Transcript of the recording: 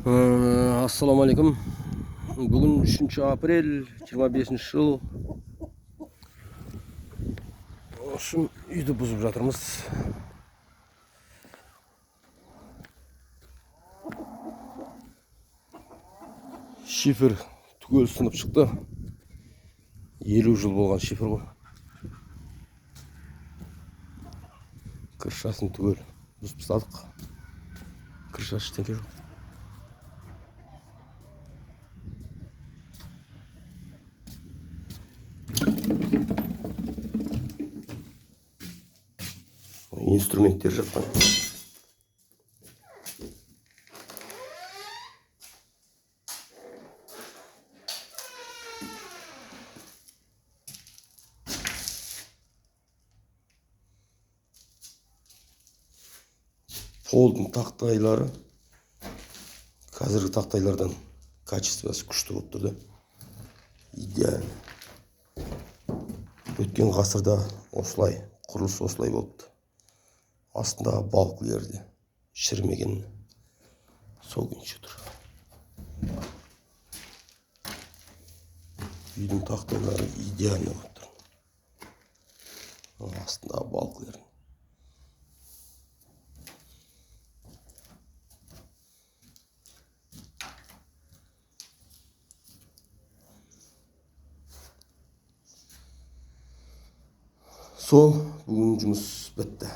Ассалаумағалейкум. Бүгін 3 апрель 25 жыл. В общем, үйді бұзып жатырмыз. Шифер түгел сынып шықты. 50 жыл болған шифер ғой. Крышасын түгел бұзып тастадық. Крышасы ештеңе жоқ. Инструменттер жатқан. Полдың тақтайлары қазіргі тақтайлардан качествосы күшті болып тұр да. Идеально. Өткен ғасырда осылай, құрылыс осылай болыпты. Астындағы балкілер де шірімеген, сол күйінше тұр. Үйдің тақтайлары идеально болып тұр. Астындағы балкілер. Сол, бүгін жұмыс бітті.